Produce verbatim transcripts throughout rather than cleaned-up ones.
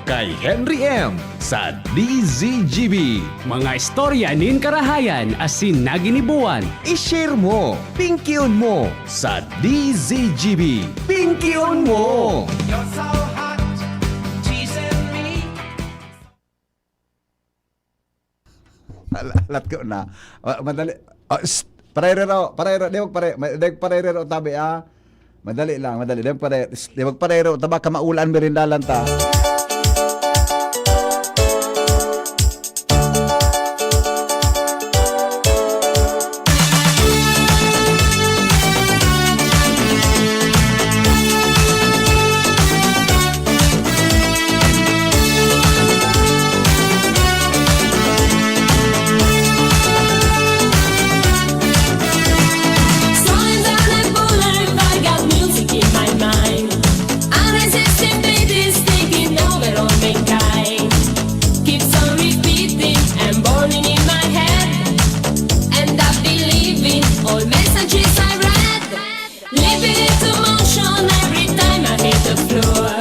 kay Henry M sa D Z G B. Mga istorya nin karahayan asin naginiboan. I-share mo, pingkion mo sa D Z G B. Pingkion mo! You're so hot, teasing me. Ala- Alat ko na. Ah, madali. Ah, shh! Parerero, parero, di magpare, ma- di magparerero tabi ah. Madali lang, madali. Di magpare, shh, di magparero, taba ka maulan merindalan ta. Strolling down the boulevard, got music in my mind. Unresisting beat is taking over all mankind. Keeps on repeating and burning in my head. End up believing all messages I read. Living into motion every time I hit the floor.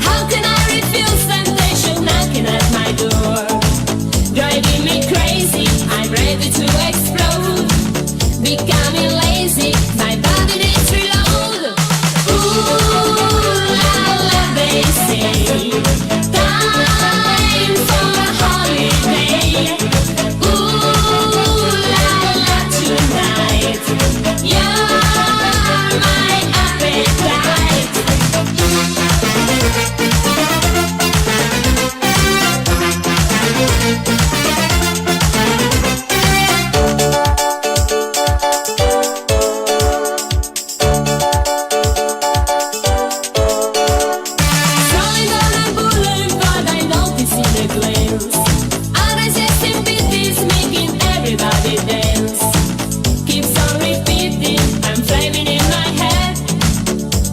How can I refuse temptation knocking at my door? Driving me crazy, I'm ready to explode. Becoming lazy, my body needs reload. Ooh la la, they say, time for a holiday. Ooh la la, tonight, you're my appetite. Strolling down a boulevard, I notice in a glance. Unresisting beat is making everybody dance. Keeps on repeating, I'm flaming in my head.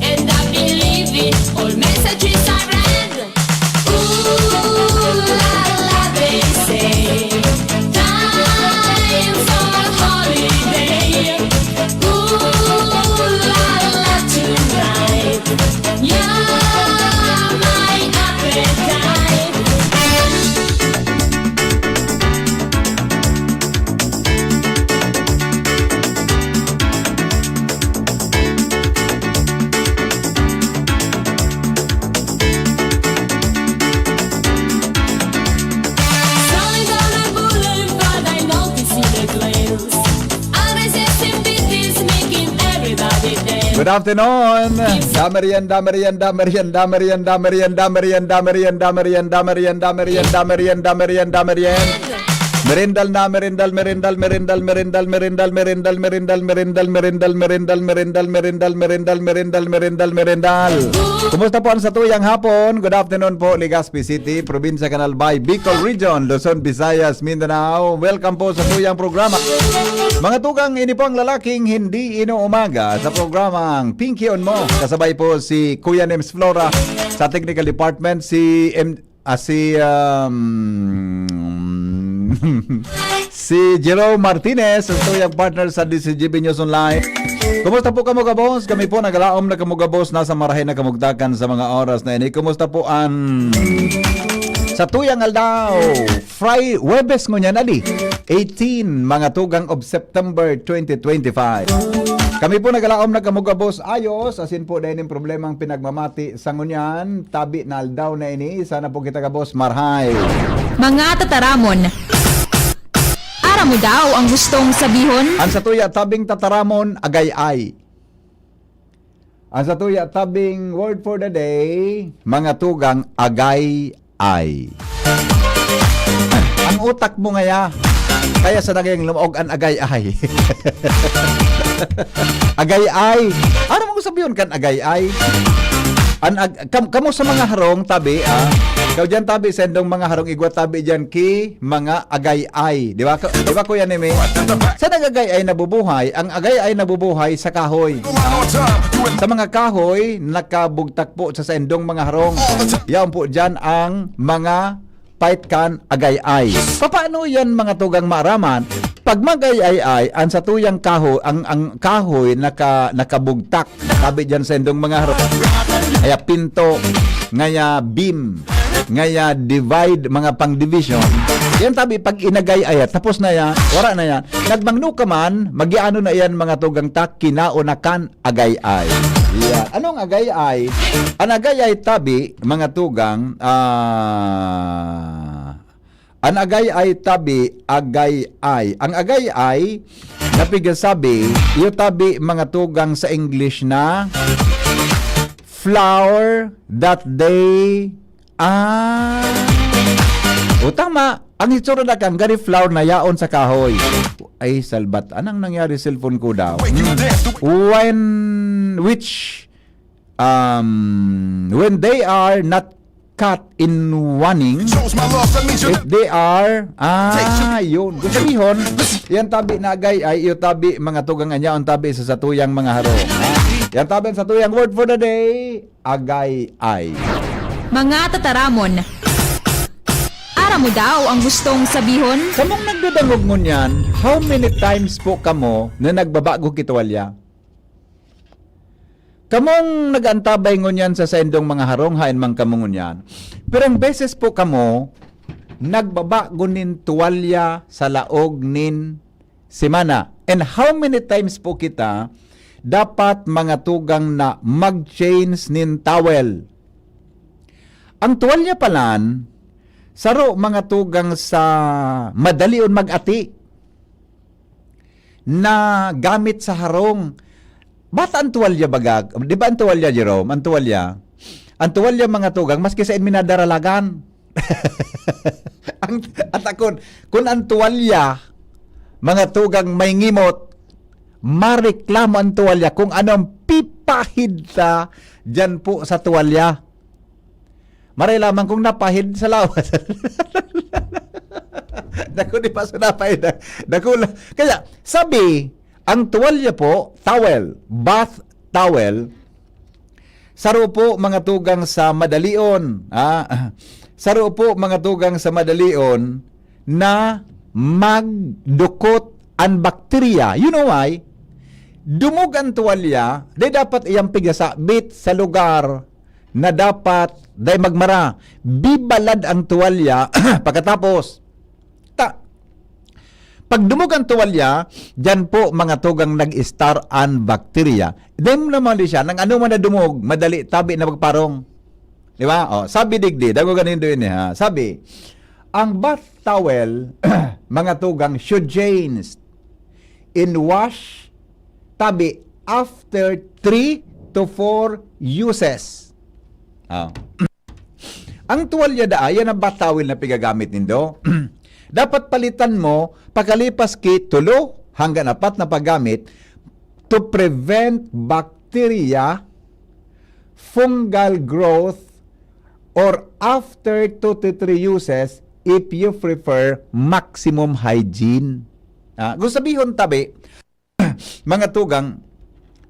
End up believing all messages I read. Ooh la la, they say, time for a holiday. Ooh la la, tonight, you're my appetite. Strolling down a boulevard, I notice in a glance. Unresisting beat is making everybody dance. Good afternoon. Damarian, damarian, damarian, damarian, damarian, damarian, damarian, damarian, damarian, damarian, damarian, damarian, damarian. Merendal na, merendal, merendal, merendal, merendal, merendal, merendal, merendal, merendal, merendal, merendal, merendal, merendal, merendal, merendal, merendal, merendal, merendal. Kumusta po ang satuyang hapon? Good afternoon po, Legazpi City, Probinsya Canal Bay, Bicol Region, Luzon, Visayas, Mindanao. Welcome po sa tuyang programa. Mga tugang, ini po ang lalaking hindi inuumaga sa programang Pinky on Mo. Kasabay po si Kuya Nems Flora sa technical department, si M, ah, si, um, si Jerome Martinez, ang tuyang partner sa D Z G B News Online. Kumusta po kamo, gabos? Kami po nagalaom na kamo, gabos, nasa marahay na kamugtakan sa mga oras na ini. Kumusta po ang sa tuyang aldaw? Fri-, Huwebes ngunyan, adi, eighteen, mga tugang of September twenty twenty-five. Kami po nagalaom na kamo, gabos, ayos, asin po dahil yung problemang pinagmamati sa ngunyan, tabi na aldaw na ini, sana po kita gabos marhay. Mga tataramon. Aram mo daw ang gustong sabihon? Ang satuya tabing tataramon, agay-ay. Ang satuya tabing word for the day, mga tugang, agay-ay. Ang utak mo ngaya, kaya sa nagayang lumaog an agay-ay. Agay-ay. Ano mong sabiyon kan agay-ay? An ag- kam- kamo sa mga harong, tabi, ah. Ikaw dyan, tabi, sa indong mga harong, igwa, tabi dyan, ki mga agay-ay. Di ba, ka- di ba, Kuya Neme? Sa nagagay-ay nabubuhay, ang agay-ay nabubuhay sa kahoy. Sa mga kahoy, nakabugtak po sa saindong mga harong. Yaon po dyan ang mga pait kan agay-ay. Papaano yan, mga tugang, maaraman? Pag mag-ay-ay-ay, ang satuyang kahoy, ang, ang kahoy naka, nakabugtak. Tabi dyan sa indong mga harong. Kaya pinto, ngaya beam. ngaya divide, mga pang-division. Yan tabi, pag inagay-ay, tapos na yan, wala na yan. Nagmangno ka man, magiano na yan, mga tugang ta, kinaon na kan agay-ay. Yan. Anong agay-ay? Ang agay-ay tabi, mga tugang, ah, ang agay-ay tabi, agay-ay. Ang agay-ay, napigasabi, iyo tabi, mga tugang sa English na flour that they Ah. O, tama. Ang itsura na kang gari flour na yaon sa kahoy. Ay, salbat. Anong nangyari cellphone ko daw? Hmm. When, which, um, when they are not cut in waning, if they are, ah, yun. Gusto ihon, yan tabi na agay-ay, iyo tabi, mga tugang an yaon tabi sa satuyang mga harong. Ha? Yan tabi ang satuyang word for the day. Agay-ay. Mga tataramon. Aram mo daw ang gustong sabihon? Kamong nagdadangog ngunyan, how many times po kamo na nagbabago ki tuwalya? Kamong nag-antabay ngunyan sa saindong mga harong, haen man kamo ngunyan. Pirang beses po kamo nagbabago nin tuwalya sa laog nin semana. And how many times po kita dapat, mga tugang, na mag-change nin towel? Ang tuwalya palan, saro, mga tugang, sa madalion mag-ati na gamit sa harong. Bata ang tuwalya baga, di ba ang tuwalya, Jerome? Ang tuwalya, ang tuwalya, mga tugang, maski sa minadaragan. Ang, at akon, kun ang tuwalya, mga tugang, may ngimot, mareklamo ang tuwalya kung ano ang pipahid ta diyan po sa tuwalya. Maray lamang kung napahid sa lawas. Dako di pa sa napahid. Dako la-, kaya, sabi, ang tuwalya po, towel, bath towel, saro po, mga tugang, sa madalion, ah, saro po, mga tugang, sa madalion na magdukot an bakterya. You know why? Dumog an tuwalya, di dapat iyang pigasabit sa lugar na dapat dai magmara. Bibalad ang tuwalya pagkatapos. Ta, pag dumog ang tuwalya, diyan po, mga tugang, nag-start an bakterya. Dai mo na mali siya, nang ano man na dumog, madali tabi na magparong. Di ba? O, sabi digdi, dago ganindo ini, ha. Sabi, ang bath towel, mga tugang, should change in wash, tabi, after three to four uses. Ah. Ang tuwalya daa, yan ang bath towel na pigagamit nindo. Dapat palitan mo pakalipas ki tulo hanggang apat na paggamit to prevent bacteria, fungal growth, or after two to three uses if you prefer maximum hygiene. Ah, gusto sabihon tabi, mga tugang,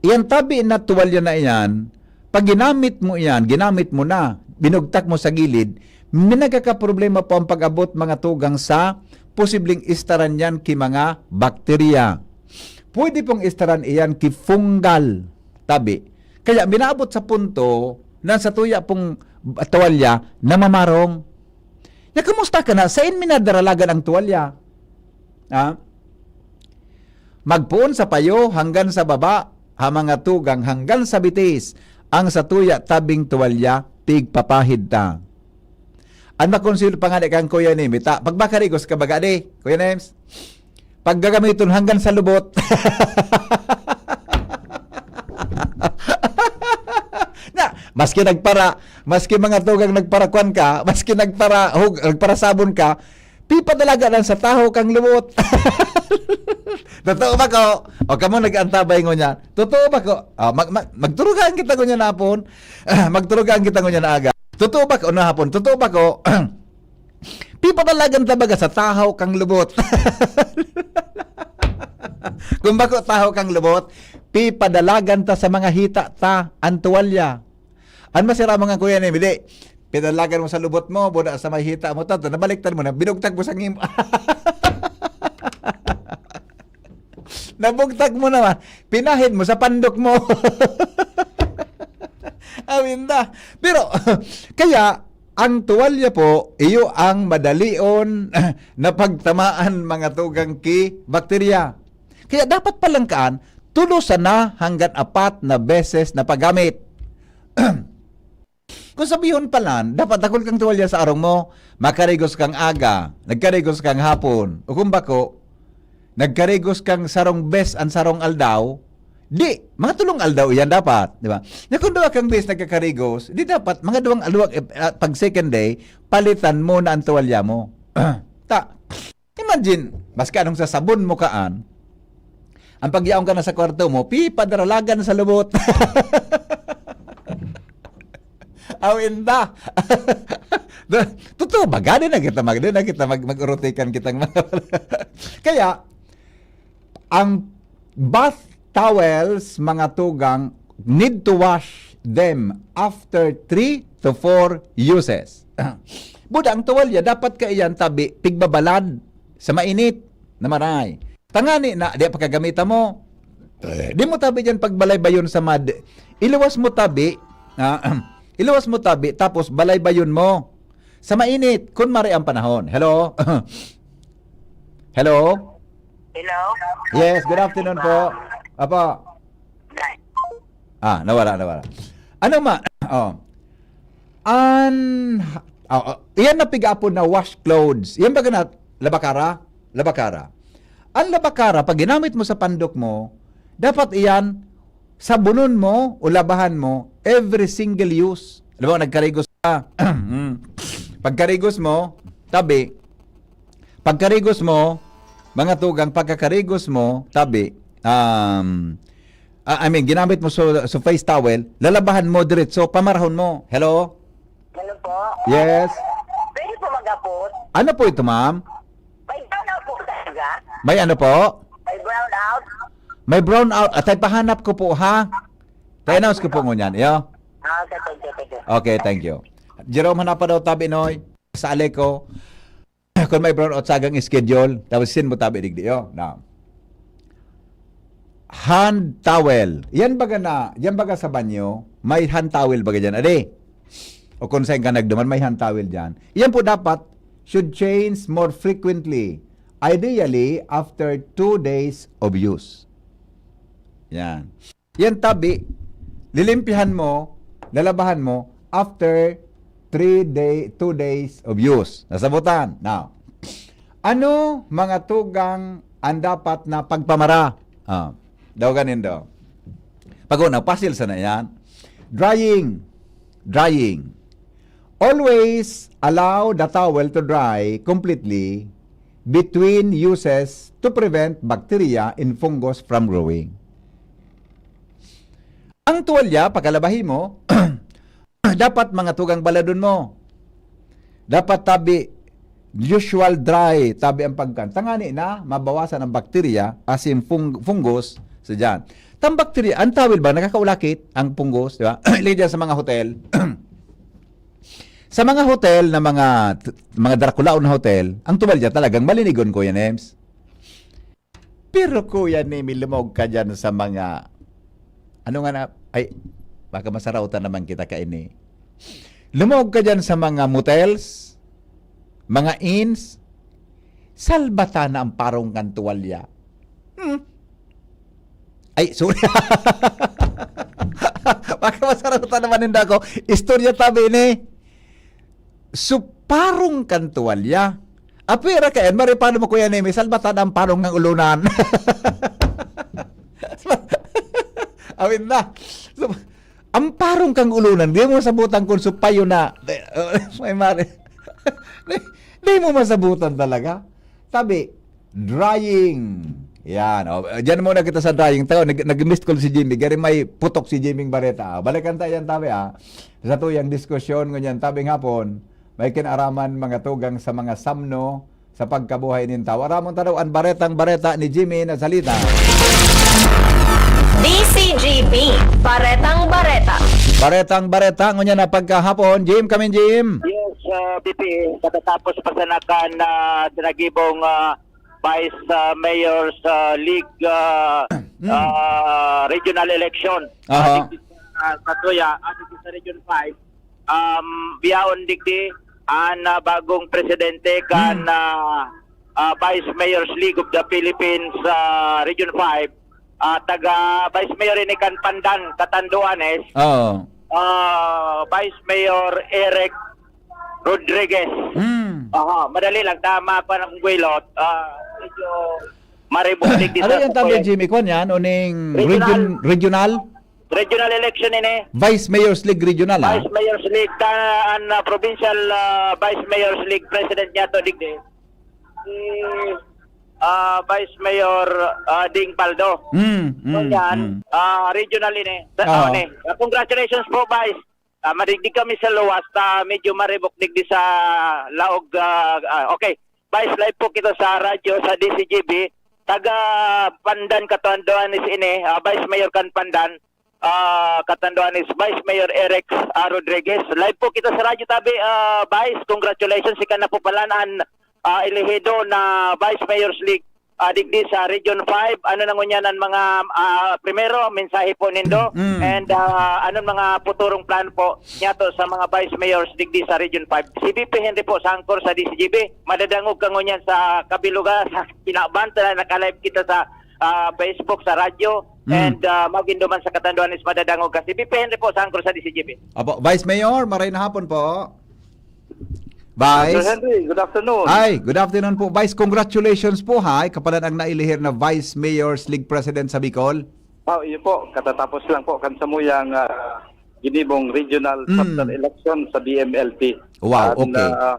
iyan tabi na tuwalya na iyan, pag ginamit mo iyan, ginamit mo na, binugtak mo sa gilid, may nagkakaproblema po ang pag-abot, mga tugang, sa posibleng istaran yan ki mga bakterya. Pwede pong istaran iyan ki fungal tabi. Kaya minaabot sa punto na sa tuya pong tuwalya na mamarong. Ya, kumusta ka na? Sain minadaralagan ang tuwalya? Ha? Magpoon sa payo hanggan sa baba, ha mga tugang hanggan sa bitis, ang satuya tabing tuwalya, pigpapahid ta. An makonsehal pa ngani kan Kuya Nemi, ta, pagbakarigos ka baga di, Kuya Nems? Paggagamiton hanggan sa lubot. Na, maski nagpara, maski mga tugang nagparakwan ka, maski nagpara, hug-, nagparasabon ka, pipadalaga lang sa tahaw kang lubot. Totoo ba ko? O kamo nag-antabay ngunyan. Totoo ba ko? Ah, mag-, mag-, magturugaan kita ngunyan na hapon. Magturugaan kita ngunyan na aga. Totoo ba ko? Ano hapon? Totoo ba ko? Pipadalagan ta baga sa tahaw kang lubot. Kung bako tahaw kang lubot, pipadalagan ta sa mga hita ta, an tuwalya. An masira, mga kuya ni, bili, pinalagan mo sa lubot mo, buda sa may hita mo, ta, ta, nabaliktad mo na, binugtag mo sa ngim-, nabugtag mo naman, pinahid mo sa pandok mo. Awinda. Pero, kaya, Ang tuwalya po, iyo ang madalion na pagtamaan, mga tugang, ki bakterya. Kaya dapat palangkaan, tulo sana hanggang apat na beses na paggamit. Kung sabihon pa lang, dapat dakul kang tuwalya sa arong mo, makarigos kang aga, nagkarigos kang hapon, o kung bako, nagkarigos kang sarong bes an sarong aldaw, di, mga tulong aldaw iyan dapat, di ba? Na kung duwa kang bes nagkakarigos, di dapat, mga duwang aldaw, eh, ah, pag second day, palitan mo na ang tuwalya mo. Ta, imagine, maski anong sasabon mo kaan, ang pagyaon ka na sa kwarto mo, pipadaralagan sa lubot. Aw, inda. Totoo ba? Gani na kita mag-, di na kita mag-, mag-urotikan kitang mga Kaya, ang bath towels, mga tugang, need to wash them after three to four uses. Buda, ang tuwalya, dapat kaiyan tabi, pigbabalad sa mainit na maray. Tangani na, di pagkagamita mo. Di mo tabi diyan pagbalaybayon sa mad-, iluwas mo tabi, ah, iluwas mo tabi, tapos balaybayon mo sa mainit, kun mare ang panahon. Hello? Hello? Hello? Yes, good afternoon po. Apo. Ah, nawala, nawala. Ano ma-, oh. An, oh, oh, iyan na pig-apod na wash clothes. Iyan baga na, labakara? Labakara. Ang labakara, pag ginamit mo sa pandok mo, dapat iyan, sabunon mo o labahan mo every single use. Alam mo, nagkarigos ka. Mm. Pagkarigos mo, tabi. Pagkarigos mo, mga tugang, pagkakarigos mo, tabi. Um, ah, I mean, ginamit mo so, so face towel, lalabahan mo diretso, pamarahon mo. Hello? Hello po? Yes. Pwede po mag-abot? Ano po ito, ma'am? May brown out po talaga? May ano po? May brown out? May brown out. At ay pahanap ko po, ha? Pa-announce ko po ngunyan, iyo? Ah, okay, thank you, thank you. Okay, thank you. Jerome, hanap pa daw tabi, Noy. Sa Aleco. Kung may brown out sagang schedule, tapos sin mo tabi digdi, iyo. Now, hand towel. Yan baga na, yan baga sa banyo, may hand towel baga dyan, adi? O kung saan ka nagduman, may hand towel dyan. Yan po dapat should change more frequently. Ideally, after two days of use. Yan. Yan tabi, lilimpihan mo, lalabahan mo after three day, two days of use. Nasabutan. Now, ano mga tugang ang dapat na pagpamara? Ah, daw ganin daw. Pag una, pasil sana yan. Drying. Drying. Always allow the towel to dry completely between uses to prevent bacteria and fungus from growing. Ang tuwalya, pagkalabahi mo, dapat mga tugang baladon mo. Dapat tabi, usual dry, tabi ang pagkan. Tangani na, mabawasan ang bakterya, asin fung-, fungus, sa dyan. Tang bakterya, ang towel ba, nakakaulakit ang fungus, di ba? Ilagay dyan sa mga hotel. Sa mga hotel na mga, mga Draculaon na hotel, ang tuwalya talagang malinigon, Kuya Nems. Pero Kuya Nemi, lumog ka dyan sa mga, ano nga na, ay, baka masarautan naman kita kaini. Lumog ka dyan sa mga motels, mga inns, salbata na ang parong kan tuwalya. Hmm. Ay, sorry. Baka masarautan naman ninda ako. Istorya tabi ni. So, parong kan tuwalya. Apira ka yan, maripano mo, Kuya Nemi, salbatan ang parong ng ulunan. Awin na. So, ang parong kang ulunan, di mo masabutan kung supayo na. May mare. Di, di mo masabutan talaga. Tabi, drying. Yan. O, diyan muna kita sa drying. Tayo, nag, nag-miss call si Jimmy. Gari may putok si Jimmy Bareta. Ah, balikan tayo yan, tabi, ah. Sa tuyang diskusyon, ngunyan, tabing hapon, may kinaraman mga tugang sa mga samno sa pagkabuhay nin tawo. Aramon ta daw an baretang bareta ni Jimmy na salita. D C G B, Baretang Bareta. Baretang bareta, ngunyan na pagkahapon. Jim, kami Jim. Yes, uh, B P, pagkatapos pa sana kan uh, tinagibong uh, Vice uh, Mayor's uh, League uh, uh, regional election Aha. uh, sa Tuya, at sa Region five, um, biyaon digdi an, ah, bagong presidente kan, Hmm. ah, ah, Vice Mayor's League of the Philippines, ah, Region five, ah, taga Vice Mayor ini kan Pandan, Catanduanes, Oo. ah, Vice Mayor Eric Rodriguez. Hmm. Aha, madali lang, tama pa ng buwelot. Ah, medyo maribok digdi Ano sa yan, Tabi kukuyan. Jimmy? Kwan yan? Uning Regional. region-, regional? Regional election ini. Vice Mayor's League Regional, ah? Vice Mayor's League, ta-, an, ah, provincial, ah, Vice Mayor's League President niya to, digdi. Si, ah, Vice Mayor, ah, Ding Paldo. Mm, So, mm, yan, mm. ah, regional ini. Sa, Oo. ano ni? Ah, congratulations po, Vice. Ah, madigdig kami sa luwas, ta medyo maribok digdi sa laog, ah, ah, okay. Vice, live po kita sa radyo, sa D C G B. Taga Pandan, Catanduanes ini, ah, Vice Mayor kan Pandan, ah, Catanduanes, Vice Mayor Eric, ah, Rodriguez. Live po kita sa radyo, tabi, ah, Vice, congratulations, ika na po pala an, ah, elehido na Vice Mayor's League, ah, digdi sa Region five. Ano na ngunyan an mga, ah, primero, mensahe po nindo? Mm. And, ah, anong mga futurong plan po niyato sa mga Vice Mayors digdi sa Region five? Si V P Henry po sa angkor sa D C G B. Madadangog ka ngunyan sa kabilugan, sa kinaban, ta naka-live kita sa, ah, Facebook, sa radyo, Mm. and, ah, magin duman sa Catanduanes, madadangog ka. Si V P Henry po sa angkor sa D C G B. Apo, Vice Mayor, maray na hapon po. Vice? Sir Henry, good afternoon. Ay, good afternoon po. Vice, congratulations po, ha. Ika pala ang nailihir na Vice Mayor's League President sa Bicol. Oh, iyo po. Katatapos lang po kan samuyang, ah, ginibong regional Mm. chapter election sa B M L P. Wow, Ang, okay. ah,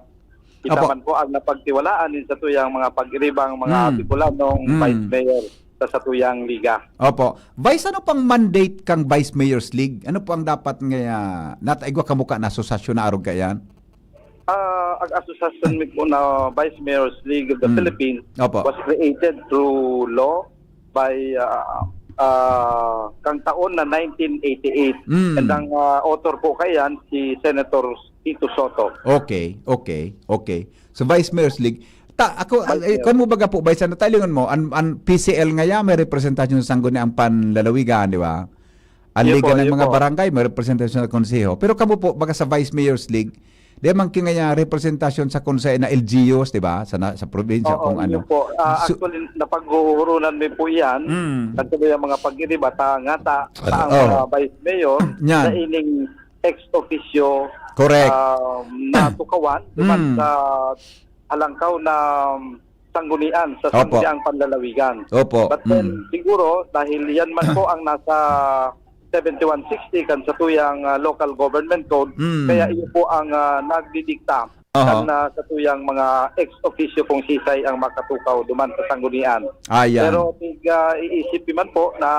kita Apo. man po ang napagtiwalaan din sa tuyang mga pag-iribang mga Mm. Bicolanong Mm. Vice Mayor sa satuyang liga. Opo. Vice, ano pang mandate kang Vice Mayor's League? Ano po ang dapat nga, nataigwa kamo ka na asosasyon na arog kaiyan? Ah, ang asosasyon mi po na Vice Mayor's League of the Mm. Philippines Opo. was created through law by, ah, ah, kang taon na nineteen eighty-eight. Mm. And ang, ah, author po kaiyan si Senator Tito Soto. Okay, okay, okay. So, Vice Mayor's League. Ta, ako, Vice eh, Mayor. Kwan mo baga po, Vice, ano, talingon mo, an, an P C L ngaya, may representasyon sa Sangguniang Panlalawigan, di ba? Ang Yun Liga po, ng yun mga po. Barangay, may representasyon sa Konseho. Pero kamo po, baga sa Vice Mayor's League, di man ki ngaya representasyon sa Konseho na L G Us, di ba? Sa, na, sa probinsya, Oo, kung yun ano. po. Ah, So actually, napaghuhurunan mi po yan. Mm. Kasi yung mga pag-iriba, ta, nga ta, ta ang Oh. mga Vice Mayor, Yan. sa ining ex officio, Correct. um, na tukawan, duman Mm. sa halangkaw na, um, sanggunian, sa Opo. sangguniang panlalawigan. Opo. But then, Mm. siguro, dahil yan man po ang nasa seventy-one sixty kan satuyang, ah, local government code, Mm. kaya iyo po ang, ah, nagdidikta Aha. kan, ah, satuyang mga ex officio kung sisay ang makatukaw duman sa sanggunian. Ah, yan. Pero tig, ah, iisip man po na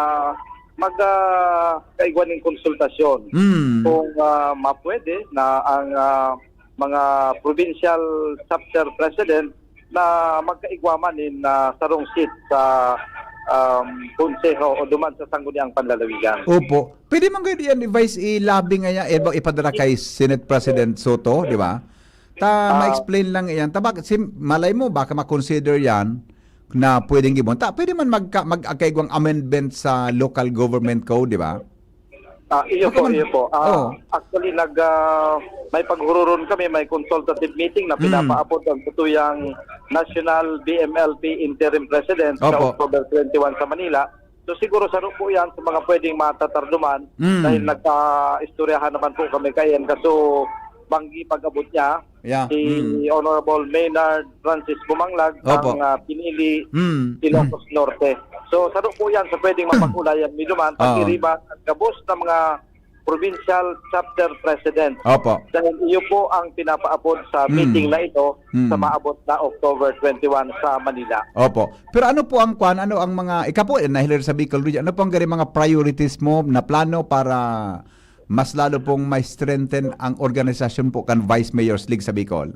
mag, ah, kaigwa ning konsultasyon. Mm. Kung, ah, mapwede na ang, ah, mga provincial chapter president na magkaigwa man nin, ah, sarong seat sa, um, konseho o duman sa sangguniang panlalawigan. Opo. Pwede man gayud yan, Vice, i-lobby ngaya, eh, ba, ipadara kay Senate President Soto, di ba? Ta, Ah. ma-explain lang iyan. Ta, bak-, si, malay mo, baka ma-consider yan na pwedeng gibon. Ta, pwede man magka-, mag-, magkaigwang amendment sa local government code, di ba? Ah, iyo po, Baka man-, iyo po. Ah, oo. actually, nag, ah, may paghururon kami, may consultative meeting na Mm. pinapaabot ang satuyang National B M L P Interim President sa Opo. October twenty-one sa Manila. So, siguro saro po yan sa mga pwedeng matatarduman Mm. dahil nagkaistoryahan naman po kami kaiyan. Kaso, banggi pag-abot niya, Yeah. si Mm. Honorable Maynard Francis Bumanglag Opo. ang, ah, pinili Mm. Ilocos Mm. Norte. So, saro po yan sa pwedeng mapag-ulayan mi duman, Oo. pag-iriba at gabos na mga provincial chapter president. Opo. Dahil iyo po ang pinapaabot sa Mm. meeting na ito Mm. sa maabot na October twenty-one sa Manila. Opo. Pero ano po ang kwan? Ano ang mga, ika po, eh, nahilir sa Bicol Region, ano po ang gari mga priorities mo na plano para mas lalo pong ma-strengthen ang organisasyon po kan Vice Mayor's League sa Bicol?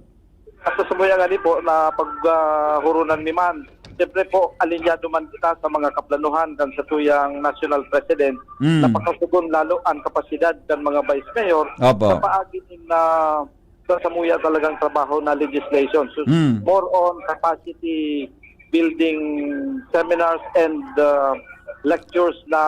Sa sumuyang ani po na pag, ah, hurunan mi man, siyempre po, alinyado man kita sa mga kaplanuhan kan satuyang national president Mm. na pakasogon lalo ang kapasidad kan mga vice mayor Opo. sa paagi nin, ah, sa samuya talagang trabaho na legislation. So, Mm. more on capacity building seminars and, uh, lectures na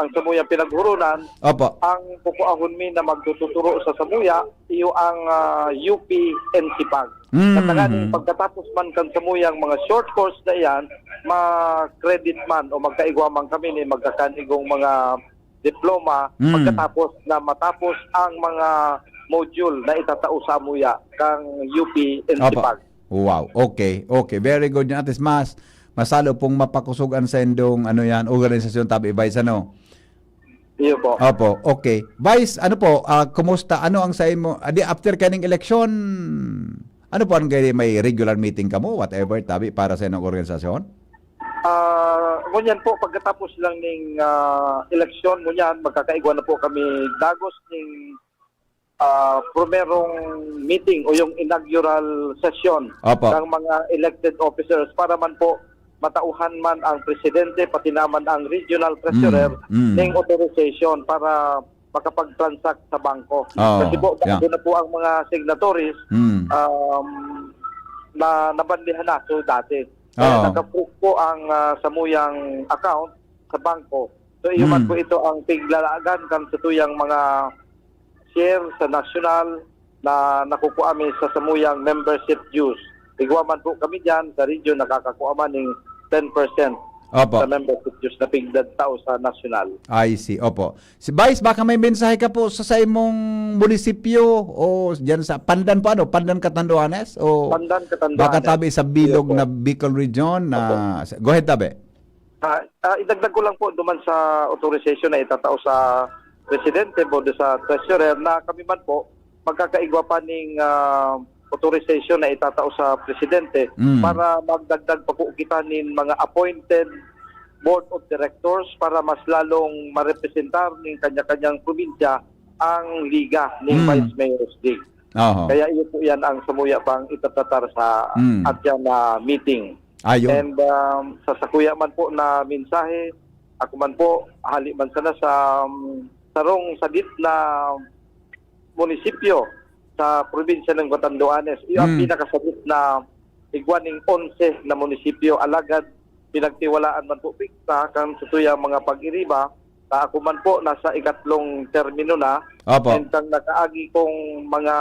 ang samuyang pinaghurunan, Opo. ang kukuahon mi na magtututuro sa samuya, iyo ang, ah, U P N C pag. Mm. Sa tanganing pagkatapos man kan samuyang mga short course na iyan, ma-credit man o magkaigwa man kami ni magkakanigong mga diploma Mm. pagkatapos na matapos ang mga module na itatao sa amuya kang U P N C Opo. pag. Wow. Okay. Okay. Very good yan. At least mas, masalo pong mapakosog an saindong, ano yan, organisasyon, tabi, Vice, ano? Iyo po. Opo. Okay. Vice, ano po, ah, kumusta? Ano ang sa imo? Ah, di, after kaning eleksyon, ano po ang gani, may regular meeting kamo, whatever, tabi, para sa inyong organisasyon? Ah, ngunyan po, pagkatapos lang ning, ah, eleksyon, ngunyan, magkakaigwa na po kami dagos ning, ah, primerong meeting o yung inaugural session Opo. ng mga elected officers para man po matauhan man ang presidente, pati naman ang regional treasurer Mm, mm. ning authorization para makapag-transact sa bangko. Oo, Kasi po, yeah. bago na po ang mga signatories, Mm. um, na nabandihan na so dati. Kaya Oo. naka-freeze po ang, ah, samuyang account sa bangko. So, iyo man Mm. po ito ang piglalagan kan satuyang mga share sa national na nakukuha mi sa samuyang membership dues. Igwa man po kami diyan, sa region nakakakuha man ning ten percent Opo. sa membership dues na pigdadtao sa national. I see. Opo. Si Vice, baka may mensahe ka po sa, sa imong munisipyo o diyan sa Pandan po, ano? Pandan, Catanduanes? O Pandan, Catanduanes. baka tabi sa bilog Iyo po. na Bicol Region na Opo. Go ahead, tabi. Ah, ah, idagdag ko lang po duman sa authorization na itatao sa presidente, board sa treasurer, na kami man po magkakaigwa pa ning, ah, authorization na itatao sa presidente Mm. para magdagdag pa po kita nin mga appointed board of directors para mas lalong marepresentar ning kanya-kanyang probinsya ang liga ning Mm. Vice Mayor's League. Oho. Kaya iyo po yan ang samuya pang itatratar sa Mm. atyan na meeting. Ayun. And, um, sa sakuya man po na mensahe, ako man po, hali man sana sa, um, sarong sadit na munisipyo sa probinsya ng Catanduanes. Iyo ang Hmm. pinakasadit na igwa ning onse na munisipyo. Alagad pinagtiwalaan man po kita kan satuyang mga pag-iriba, na ako man po nasa ikatlong termino na. Opo. And ang nakaagi kong mga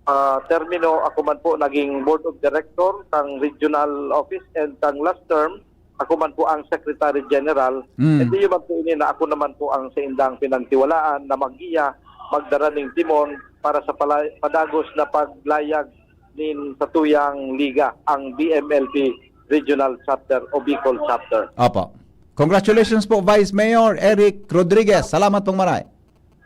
ah, termino, ako man po naging board of director kang regional office, and kang last term, ako man po ang secretary general. Mm. Hindi man po ini na ako naman po ang saindang pinagtiwalaan na maggiya, magdara ning timon para sa pala-, padagos na paglayag nin satuyang liga, ang B M L P Regional Chapter o Bicol Chapter. Opo. Congratulations po, Vice Mayor Eric Rodriguez. Salamat pong maray.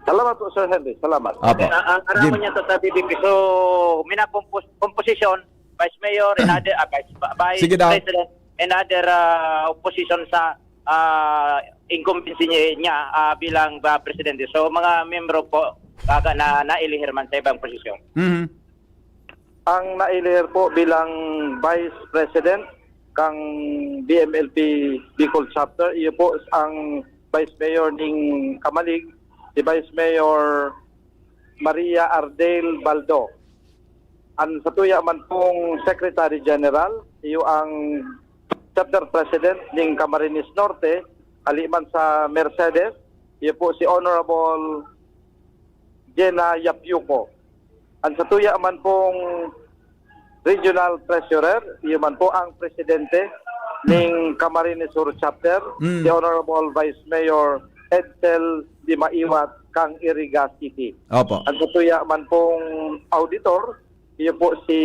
Salamat po, Sir Henry. Salamat. Apo. Ang, ang aram Jim. Niya to sa B B P. So, mina compos-, composition, Vice Mayor, and other, ah, Vice, Vice Sige daw. President, and other, ah, opposition sa, ah, incumbency niya, niya, ah, bilang, ah, presidente. So, mga membro po, baga na nailihir man sa ibang posisyon. Mhm. Ang nailihir po bilang Vice President kang B M L P Bicol Chapter, iyo po ang Vice Mayor ning Camalig, si Vice Mayor Maria Ardel Baldo. An satuya man pong Secretary General, iyo ang Chapter President ning Camarines Norte, hali man sa Mercedes, iyo po si Honorable Jenna Yapiuco. An satuya man pong Regional Treasurer, iyo man po ang presidente ning Camarines Sur Chapter, Mm. si Honorable Vice Mayor Edsel Dimaiwat kang Iriga City. Opo. An satuya man pong auditor, iyo po si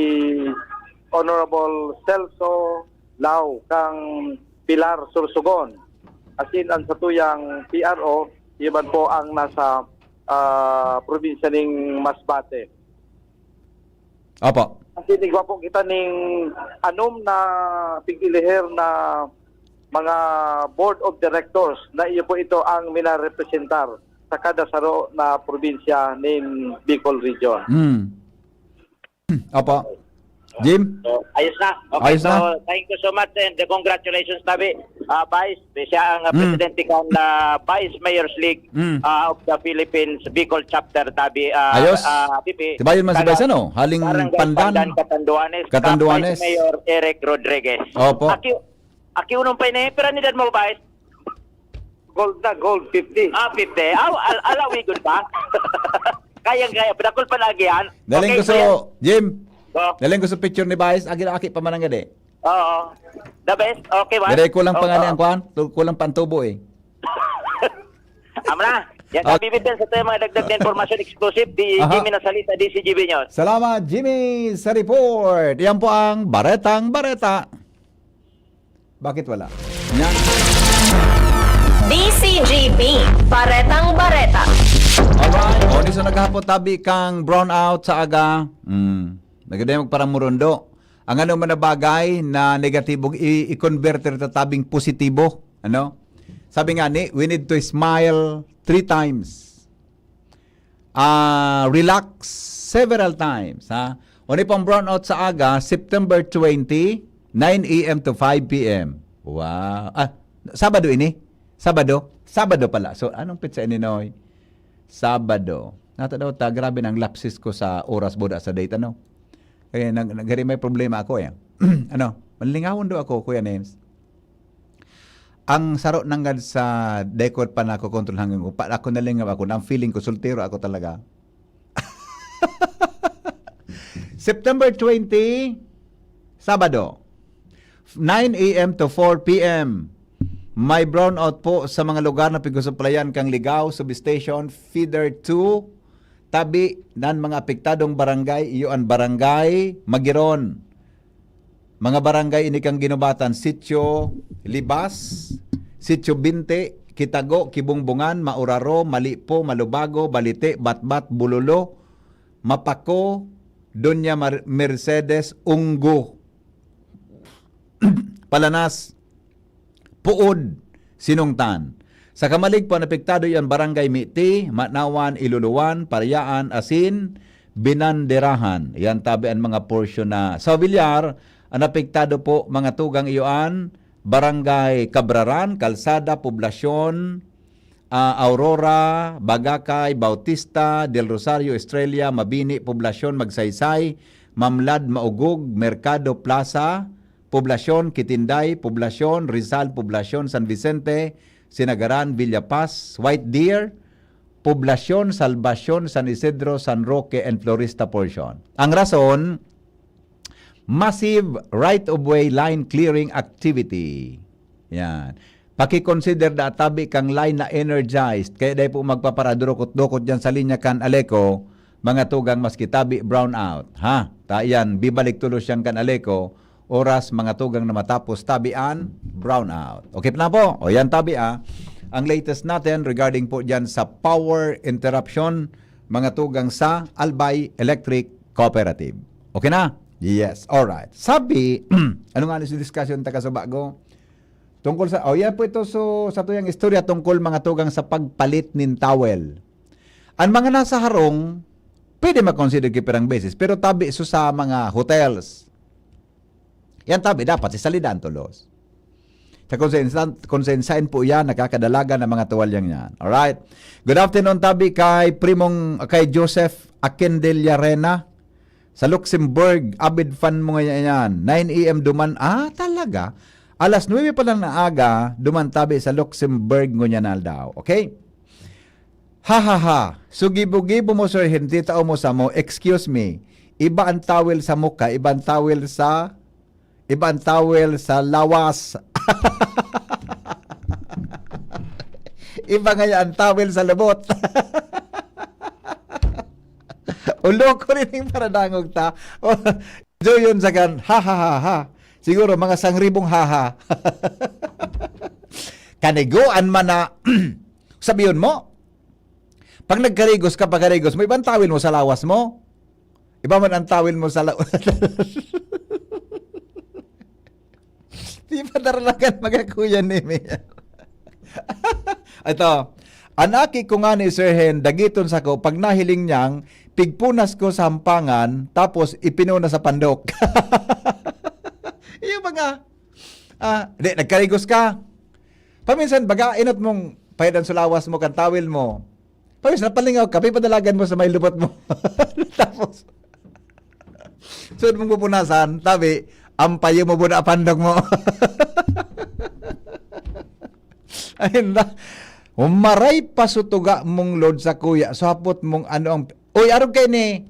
Honorable Celso Lao kang Pilar, Sorsogon. Asin an satuyang P R O, iyo man po ang nasa, ah, probinsya ning Masbate. Opo. Asin igwa po kita ning anom na pig-ilihir na mga board of directors na iyo po ito ang minarepresentar sa kada saro na probinsya nin Bicol Region. Hmm. Opo. Jim? So, ayos na. Okay, Ayos so, na. Thank you so much and congratulations, tabi. Ah, Vice, siya ang, ah, Mm. presidente kan, ah, Vice Mayor's League, Mm. ah, of the Philippines, Bicol Chapter, tabi, ah, Ayos. ah, Pipi. Tibayon man si Taga Vice, ano? Haling Barangay Pandan. Pandan, Catanduanes. Catanduanes. Vice Mayor Eric Rodriguez. Opo. Aki, aki unong pa ini, pero ni mo, Vice? Gold na, gold, fifty. Ah, fifty. Aw, al-, alawi gud ba? Kayang-kaya. Pinakul pa lagi yan. Daling Okay, gusto, kuya. Jim. Oh. Daling gusto picture ni Vice. Agi, aki pa man ang gadi. Oo. The best. Okay ba? Gadi, kulang pa nga ni Oo. ang kwan. Tu-, kulang pa ang tubo eh. Amo na. Yan, Okay. sabi Vital, sa tayo mga dagdag na impormasyon exclusive, di Aha. Jimmy Nasalita, D C G B News. Salamat, Jimmy, sa report. Yan po ang Baretang Bareta. Bakit wala? Yan. D C G B, Baretang Bareta. Alright. O, di sa naghapot tabi kang brownout sa aga. Hmm. Nagada yung magparamurundo. Ang ano man na bagay na negatibong i-, i-convert ta tabing positibo. Ano? Sabi nga ni, we need to smile three times. Ah, relax several times, ha? Oni pang brownout sa aga, September twenty, nine A M to five P M. Wow. Ah, Sabado ini? Sabado? Sabado pala. So, anong petsa ini, Noy? Sabado. Nata daw ta, grabe na ang lapses ko sa oras, boda sa date, ano? Kaya nag-, nagari may problema ako, eh. Ano? Manlingawon daw ako, Kuya Nems. Ang saro nanggad sa dekor pa nako kontrol hanggang upa, ako nalingaw ako, na ang feeling ko, soltero ako talaga. September twenty, Sabado, nine A M to four P M. May brownout po sa mga lugar na pigsusuplayan kang Ligao Substation, Feeder two, tabi nan mga apektadong barangay, iyo an Barangay Magiron, mga barangay ini kan ginubatan, Sitio Libas, Sitio Binte, Kitago, Kibungbungan, Mauraro, Malipo, Malubago, Balite, Batbat, Bulolo, Mapako, Doña Mar-, Mercedes, Unggo, Palanas, Puod, Sinungtan. Sa kamalig po, an apektado iyan Barangay Miti, Manawan, Iluluan, Pariyaan, asin Binanderahan. Yan tabi an mga porsyon na sa Villar, an apektado po, mga tugang iyoan, Barangay Cabraran, Kalsada, Poblasyon, ah, Aurora, Bagacay, Bautista, Del Rosario, Estrella, Mabini, Poblasyon, Magsaysay, Mamlad, Maugog, Merkado, Plaza, Poblasyon, Kitinday, Poblasyon, Rizal, Poblasyon, San Vicente, Sinagaran, Villa Paz, White Deer, Poblasyon, Salvacion, San Isidro, San Roque, and Florista portion. Ang rason, massive right-of-way line clearing activity. Yan. Paki-consider da tabi kang line na energized, kaya dai po magpaparadurukot-dukot dyan sa linya kan Aleco, mga tugang maski tabi brownout. Ha? Ta yan, bibalik tulos yan kan Aleco, oras mga tugang na matapos tabi an brownout. Okay pa na po? O yan tabi ah. Ang latest natin regarding po dyan sa power interruption, mga tugang sa Albay Electric Cooperative. Okay na? Yes. Alright. Sabi, ano nga ni sa discussion ta kasubago? Tungkol sa, oh, yan po ito so, sa tuyang istorya tungkol mga tugang sa pagpalit nin towel. Ang mga nasa harong, pwede makonsider ki pirang beses, pero tabi so sa mga hotels. Yan tabi, dapat si salidan tolos. Sa kung sa insan-, kung sa insain po yan, nakakadalaga ng mga tuwalyang yan. Alright? Good afternoon, tabi kay Primong, kay Joseph Akendellarena. Sa Luxembourg, avid fan mo ngayon yan. Nine A M duman. Ah, talaga? Alas nuebe pa lang na aga, duman tabi sa Luxembourg ngunyan aldaw. Okay? Ha, ha, ha. So, gibo-gibo mo, Sir Hen, titao mo samo. Excuse me. Iba ang towel sa mukha, iba ang towel sa, iba ang towel sa lawas. Iba nga yan, towel sa lubot. Ulo ko rin yung paradangog ta. Joy yun sa kan, ha, ha, ha, ha. Siguro, mga sangribong ha, ha. Kaniguan man na, sabihon mo, pag nagkarigos ka, pagkarigos mo, ibang tawil mo sa lawas mo. Iba man ang tawil mo sa lawas. Di pa daralagan, mga kuya ni Mia. Ito, an aki ko nga ni Sir Hen, dagiton sako, pag nahiling niyang, pigpunas ko sa hampangan, tapos ipinunas sa pandok. Iyo ba nga? Ah, di, nagkarigos ka. Paminsan, baga, inot mong pahidan sa lawas mo, kan tawil mo. Paminsan, napalingaw ka, pipadalagan mo sa may lubot mo. Tapos, sunod mong pupunasan, tabi, ang payo mo, buda pandok mo. Ayun na. Humaray pa sutuga mong load sa kuya, so hapot mong ano ang, uy, arog kay ni,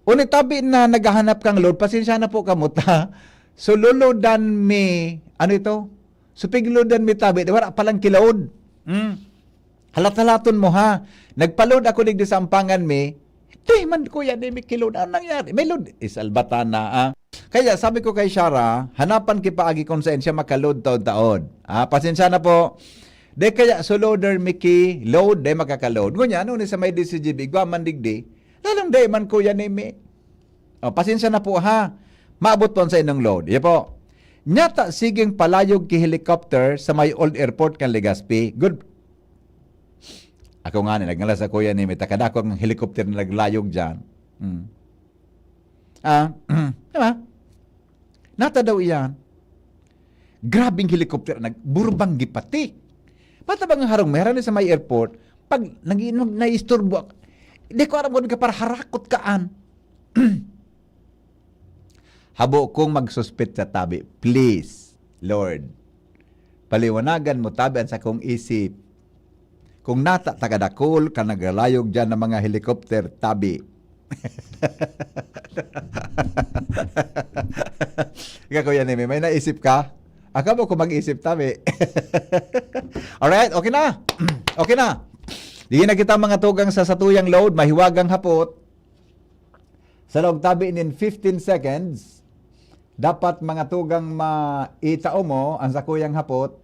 uni tabi na naghahanap kang load, pasensya na po kamo ta. So lolodan mi, ano ito? So piglodan mi tabi, wala palang kiload. Hmm. Halat-halaton mo ha. Nagpa-load ako digdi sa ampangan mi. Di man kuya, di mi kiload. Ano nangyari? May load. Isalbatan na ah. Kaya sabi ko kay Shara, hanapan ki paagi kung saan siya makaload taod-taod. Ah, pasensya na po. De kaya so loader mi ki load, de makakaload. Ngunyan, ano ni sa may D C G B, igwa man digdi, lalong de man kuya ni mi. Oh, pasensya na po ha. Maabot po sa inyong load. Iya po. Nyata, siging palayog ki helicopter sa may old airport kan Legazpi. Good. Ako nga ni, nagngalas sa kuya ni, may takadakot ng helicopter na naglayog dyan. Hmm. Ah, di ba? Nata daw iyan. Grabing helicopter, nagburbanggi pati. Matabang ang harong, meron sa may airport, pag nag-iinom, naisturbo ako, di ko alam kung ka para harakot kaan. Habo kong magsuspit sa tabi. Please, Lord, paliwanagan mo tabi ang sakong isip. Kung nata takadakol ka naglalayog dyan ng mga helicopter, tabi. Ikaw, Kuya Nemi, may naisip ka? Aka mo kung mag-isip, tabi. Alright, okay na. Okay na. Di na kita mga tugang sa satuyang load, mahiwagang hapot. Sa laog tabi nin fifteen seconds, dapat mga tugang maitao mo ang sakuyang hapot.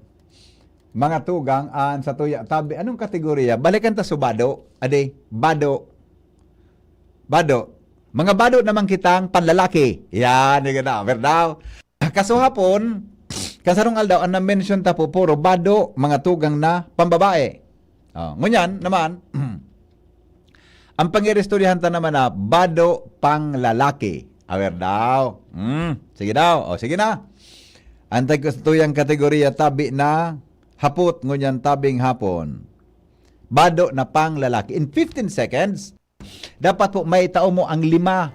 Mga tugang, an satuya tabi, anong kategorya? Balikan ta so bado. Adi, bado. Bado. Mga bado naman kitang panlalaki. Yan, di ka na, verdad? Kaso hapon, kasarong aldaw, ang na-mention ta po, puro bado, mga tugang na pambabae. Oh, ngunyan naman, ang pangiristoryahan ta naman na bado pang lalaki. Awer daw. Hmm, sige daw. O, sige na. Antay ko sa tuyang kategorya, tabi na hapot, ngunyan tabing hapon. Bado na pang lalaki. In fifteen seconds, dapat po maitao mo ang lima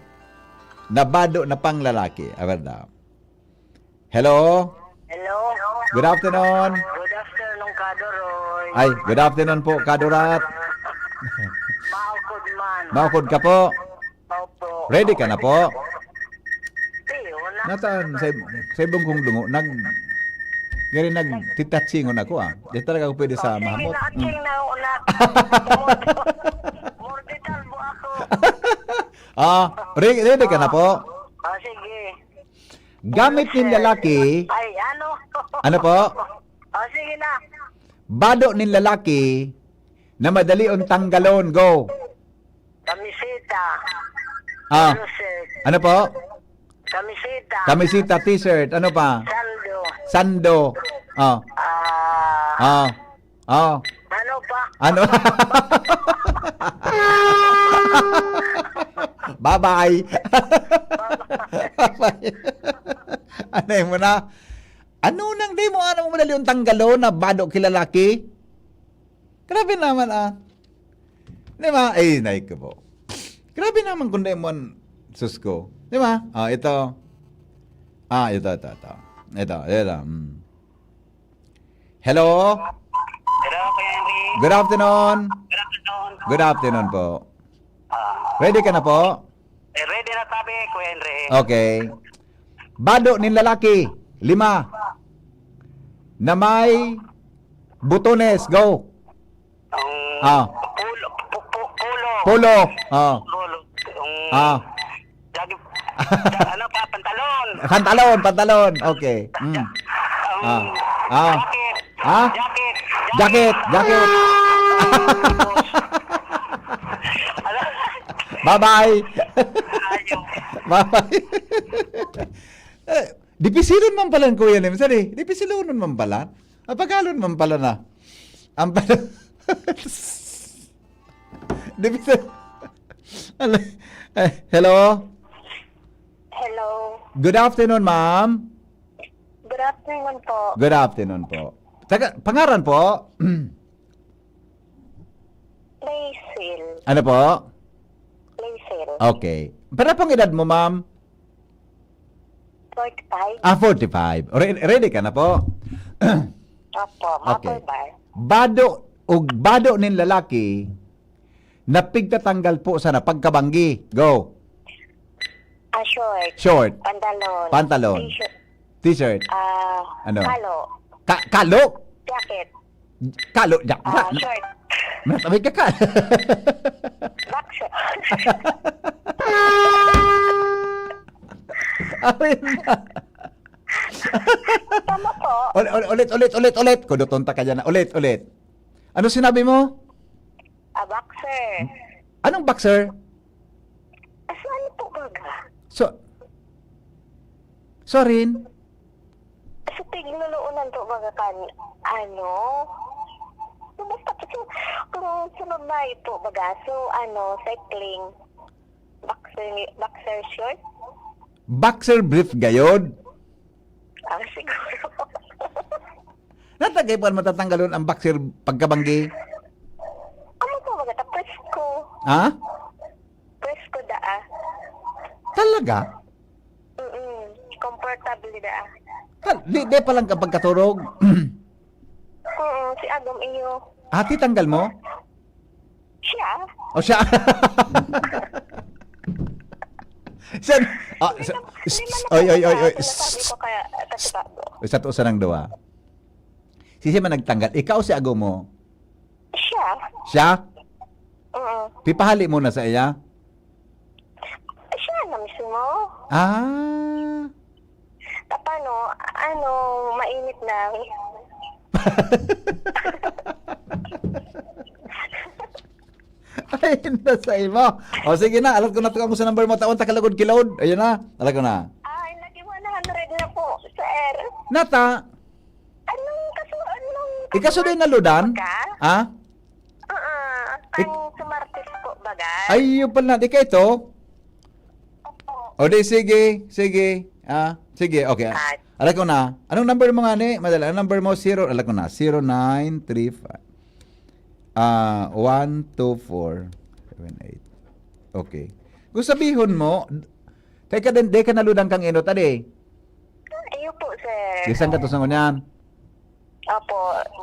na bado na pang lalaki. Awer daw. Hello? Hello? Good afternoon. Good afternoon, Kadoroy. Ay, good afternoon po, Kadorat. Maukod man. Maukod ka po. Opo. Ready ka na po? Di, wala. Nataan sa, sa ibong kong dungo, nag, gari nagtitatsingon ako ah. Di talaga ako pwede sa mahamot. Sige na, ating na, una. Mortital mo ako. Ah, re-, ready ka na po? Ah, sige. Gamit nin lalaki. Ay, ano? Ano po? Oh, sige na. Bado nin lalaki na madali on tanggalon. Go. Kamiseta. Ah. Polo shirt. Ano po? Kamiseta. Kamiseta, t-shirt. Ano pa? Sando. Sando. Ah. Ah. Ah. Oh. Ano pa? Ano? Bye-bye. Bye-bye. Ano mo na? Ano nang di mo, ano mo madali yung tanggalon na bado kilalaki? Grabe naman ah. Di ba? Ay, naik ko po. Grabe naman kung di mo, sus ko. Di ba? Ah, ito. Ah, ito, ito, ito. Ito, ito. Mm. Hello? Hello, Kuya Henry. Good afternoon. Good afternoon po. Good afternoon po. Ah. Ready ka na po? Eh, ready na kami, Kuya Henry. Okay. Bado nin lalaki, lima. Na may butones, go. Ang Ah. Polo, pu-, pu-, polo. Polo. Ah. Polo. Ang Ah. Jogging, ja-, ano pa, pantalon. Pantalon, pantalon. Okay. Mm. Ang Ah. Ah. Jacket. Ah? Jacket. Jacket, jacket. Ano? Bye-bye. Ayaw. Bye-bye. Eh, dipisilon man pala, Kuya Nim. Sorry, dipisilon man pala. Apagalon man pala na. Ang pala. Di ba? Ala-, eh, hello? Hello. Good afternoon, ma'am. Good afternoon po. Good afternoon po. Taga, pangaran po? Rachel. Ano po? Rachel. Okay. Pero pong edad mo, ma'am? Forty-five. Ah, forty-five. Re-, ready ka na po? Opo, Okay. Maple Bar. Bado, ug bado nin lalaki na pigtatanggal po sana pagkabanggi. Go. Ah, short. Short. Pantalon. Pantalon. T-shirt. T-shirt. Ah, Ano? Kalo. Ka- kalo? Jacket. Kalo? Ja- Ah, ja- short. Natabay ka ka. Boxer. Ayun na. Tama po. Ul- ul- ulit, ulit, ulit, ulit. Kuduton ta ka dyan na. Ulit, ulit. Ano sinabi mo? Ah, boxer. Anong boxer? Ah, so ano po baga? So, sorry. So, tigluluunan po baga kan, ano? Basta po, pero sa babae po baga. So, ano, cycling. Boxer, boxer short? Boxer brief gayod. Ah, siguro. Natagay pa matatanggalon ang boxer pagkabanggi. Ano po baga? Ta presko. Ha? Presko da ah. Talaga? Mm-mm. Comfortable da ah. Tal- di, di pa lang kapag katurog. Oo, si Agom iyo. Ati tanggal mo? Siya? O siya? Siya, ah, sa- Hindi man oy, oy, oy, oy. Sinasabi ko kaya, kasi bago. Sa to sa nang duwa. Sisi man nagtanggal? Ikaw si Agom mo? Siya? Siya? Oo. Pipahali mo na sa iya? Siya na mismo. Ah. Tapano, ano, mainit na. Ay, nasa imo. O sige na, alat ko na to kamo sa number mo. Tawan ta kalagod kilod. Ayun na, alat ko na. Ay, naging one hundred na po, sir. Nata, Anong kaso, anong ikaso din naludan? Ka? Ha? Ah, ang sumartis po, bagay. Ay, yun pala. Di ka ito? Opo. O di, sige, sige. Ah, sige, okay. Ah. Alam ko na. Anong number mo nga ni? Madali. Anong number mo? Zero. Alam ko na. Zero nine three five. Ah, one two four seven eight. Okay. Kung sabihon mo, kay ka din, di ka naludan kang inot, ade. Ayun po, sir. Gisan ka to sa ngunyan? Opo.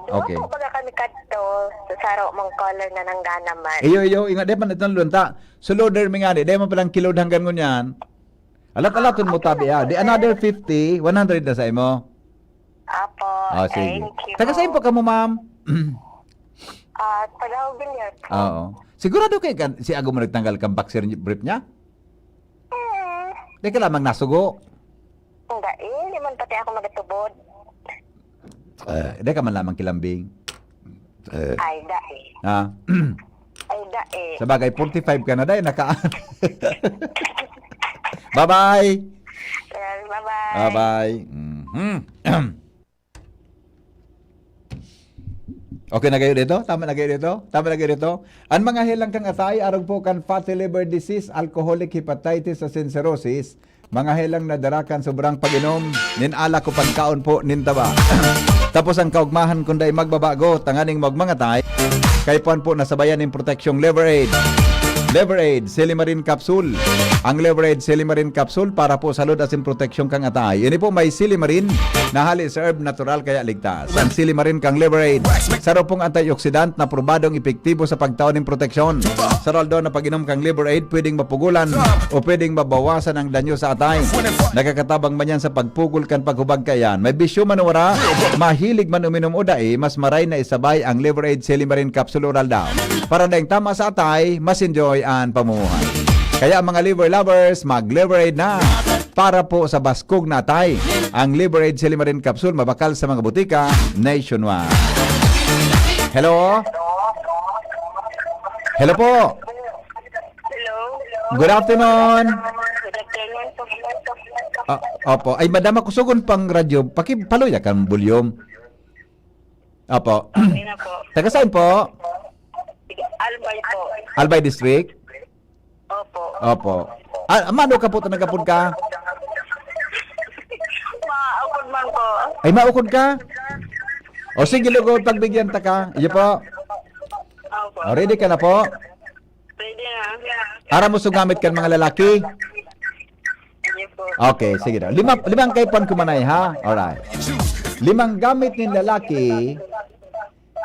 Duwa Okay. po baga kami kadto sa saro mong caller na nanggana man. Iyo, iyo, ingat, di man itong lunta. So, loader mi nga, di, di man palang kilod hanggang ngunyan. Alat-alaton mo tabi, ah. Di another fifty, one hundred na sa imo. Apo, Ah, sige. Thank you Taga saan po ka mo, ma'am? Ah, taga Villar po. Oo. Sigurado kay kan, si Ago mo nagtanggal kang boxer brief niya? Hmm. Di ka lamang nasugo. Hindi, eh. Hindi man pati ako magatubod. Eh, di ka man lamang kilambing. Eh, Ay, da eh. ah, Ay, da eh. Sa bagay, forty-five ka na, dahil naka... Bye-bye! Well, bye-bye. Bye-bye! Mhm. Okay na kayo dito? Tama na kayo dito? Tama na kayo dito? Ang mga helang kang atay, arog po kan fatty liver disease, alcoholic hepatitis, asin cirrhosis, mga helang na dara kan sobrang pag-inom nin alak o pagkaon po nin taba. Tapos ang kaugmahan kun dai magbabago, tanganing magmangatay, kay puan po nasabayan nin proteksyong Liver Aid. Liver Aid, Silimarin Capsule. Ang Liver Aid, Silimarin Capsule para po sa lud asin proteksyon kang atay. Ini po may silimarin na hali sa herb natural kaya ligtas. Ang silimarin kang Liver Aid, saro pong antioxidant na probadong epektibo sa pagtao nin proteksyon. Sa raldo na pag-inom kang Liver Aid, pwedeng mapugulan o pwedeng mabawasan ang danyo sa atay. Nakakatabang man yan sa pagpugol kan paghubag kaiyan. May bisyo man o wara, mahilig man uminom o dai, mas maray na isabay ang Liver Aid Silimarin Capsule Oral daw. Para daing tama sa atay, mas enjoy ang pamumuhay. Kaya mga liver lovers, mag-Liver Aid na para po sa baskog na atay. Ang Liver Aid Silimarin Capsule mabakal sa mga butika nationwide. Hello? Hello po. Hello? Good afternoon. Good afternoon po. Ah, opo. Ay, madam, kusugon pang radyo. Pakipaluya kang volume. Opo. Okay na po. Taga saan po? Albay po. Albay District? Opo. Opo. Ah, mano ka po, nagapod ka? Maukod man po. Ay, maukod ka? O sige, lugod, pagbigyan ta ka. Iyo po. Opo. O, ready ka na po? Pwede na. Ara mo sugamit kan mga lalaki? Sige po. Okay, sige daw. Lima, limang kaipuhan ko manay, ha? Alright. Limang gamit nin lalaki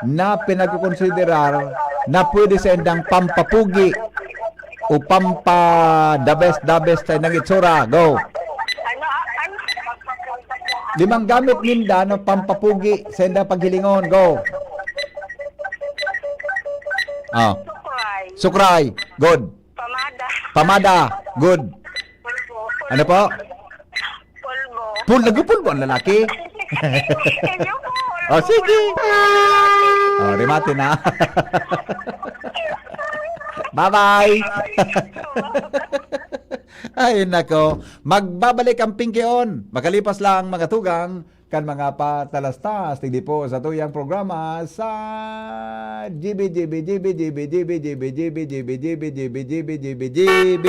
na pinagkukonsiderar na pwede saindang pampapugi o pampa-the best, the best sa indang itsura? Go. Ano, ah, ano? Limang gamit ninda na pampapugi sa indang paghilingon. Go. Ah, Sukray. Sukray. Good. Pamada. Pamada. Good. Pulbo. Ano po? Pulbo. Pul, nagpupulbo ang lalaki. Inyo po. Oh, sige. Oh, remate na. Bye-bye. Ay, nako. Magbabalik ang Pinky On. Makalipas lang mga tugang kan mga patalastas. Tigdi po sa tuyang programa sa G B, G B, G B, G B, G B, G B, G B, G B, G B, G B, G B, G B, G B, G B.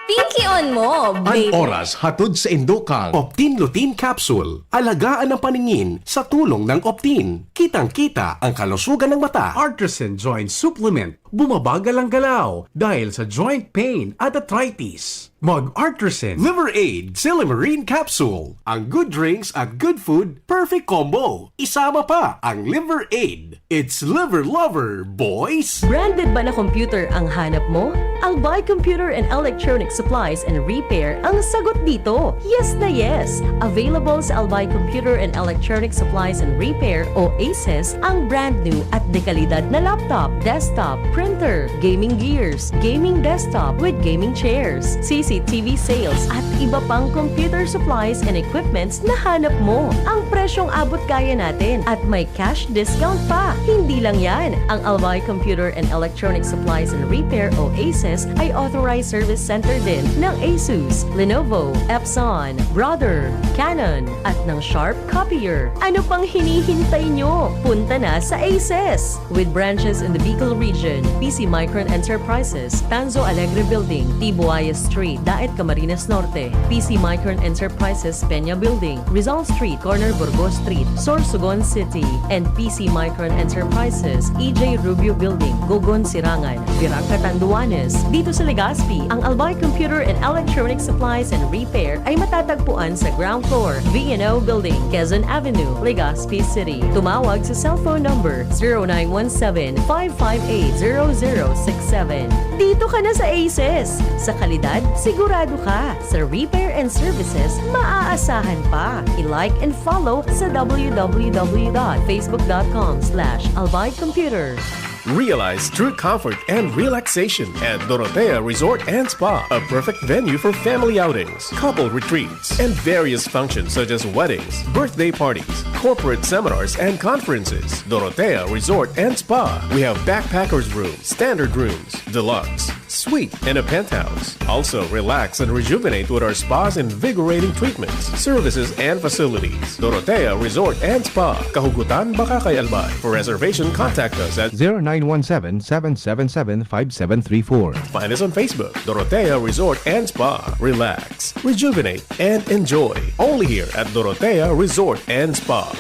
Pinky on mo, An baby. oras hatod sa indokang Optin Lutein Capsule. Alagaan ang paningin sa tulong ng Optin. Kitang-kita ang kalusugan ng mata. Artisan Joint Supplement. Bumabagal ang galaw dahil sa joint pain at arthritis. Mag Artisan Liver Aid Silymarin Capsule. Ang good drinks at good food, perfect combo. Isama pa ang Liver Aid. It's Liver Lover, boys! Branded ba na computer ang hanap mo? Albay Computer and Electronic Supplies and Repair ang sagot dito. Yes na yes! Available sa Albay Computer and Electronic Supplies and Repair o ACES ang brand new at dekalidad na laptop, desktop, printer, gaming gears, gaming desktop with gaming chairs, C C T V sales at iba pang computer supplies and equipments na hanap mo. Ang presyong abot kaya natin at may cash discount pa. Hindi lang yan, ang Albay Computer and Electronic Supplies and Repair o ACES ay authorized service center din ng Asus, Lenovo, Epson, Brother, Canon, at ng Sharp Copier. Ano pang hinihintay nyo? Punta na sa ACES! With branches in the Bicol region, P C Micron Enterprises, Tanzo Alegre Building, Tibuaya Street, Daet, Camarines Norte, P C Micron Enterprises, Peña Building, Rizal Street, corner Burgos Street, Sorsogon City, and P C Micron Enterprises, E J Rubio Building, Gogon, Sirangan, Virac, Catanduanes. Dito sa Legazpi, ang Albay Computer and Electronic Supplies and Repair ay matatagpuan sa ground floor, V and O Building, Quezon Avenue, Legazpi City. Tumawag sa cellphone number zero nine one seven, five five eight, zero zero six seven. Dito ka na sa ACES! Sa kalidad, sigurado ka. Sa repair and services, maaasahan pa. I-like and follow sa w w w dot facebook dot com slash albay computer. Realize true comfort and relaxation at Dorotea Resort and Spa, a perfect venue for family outings, couple retreats, and various functions such as weddings, birthday parties, corporate seminars, and conferences. Dorotea Resort and Spa. We have backpackers room, standard rooms, deluxe, suite, and a penthouse. Also, relax and rejuvenate with our spa's invigorating treatments, services, and facilities. Dorotea Resort and Spa, Kahugutan, Bacacay, Albay. For reservation, contact us at zero nine one seven, seven seven seven, five seven three four. Find us on Facebook, Dorotea Resort and Spa. Relax, rejuvenate, and enjoy. Only here at Dorotea Resort and Spa.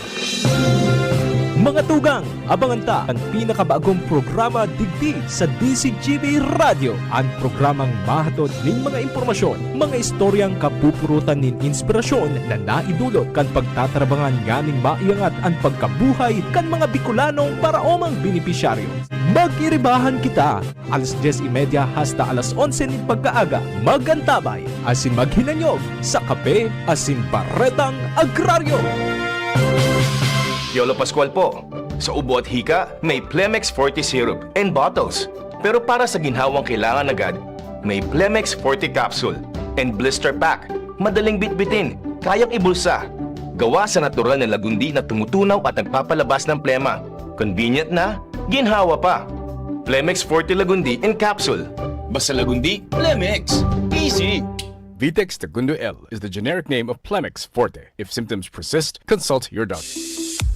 Mga tugang, abangan ta an pinakabagong programa digdi sa D Z G B Radyo, an programang mahatod nin mga impormasyon, mga istoryang kapupurutan nin inspirasyon na naidulot kan pagtatrabangan nganing maiangat an pagkabuhay kan mga Bicolanong paraomang benepisyaryo. Mag-iribahan kita alas dyes y media hasta alas onse nin pagkaaga. Mag-antabay asin maghinanyog sa Kape asin Baretang Agraryo. Piolo Pascual po. Sa ubo at hika, may Plemex Forte Syrup and bottles. Pero para sa ginhawang kailangan agad, may Plemex Forte Capsule and Blister Pack. Madaling bitbitin, kayang ibulsa. Gawa sa natural na lagundi na tumutunaw at nagpapalabas ng plema. Convenient na, ginhawa pa. Plemex Forte Lagundi in Capsule. Basta Lagundi, Plemex. Easy! Vitex Segundo L is the generic name of Plemex Forte. If symptoms persist, consult your doctor.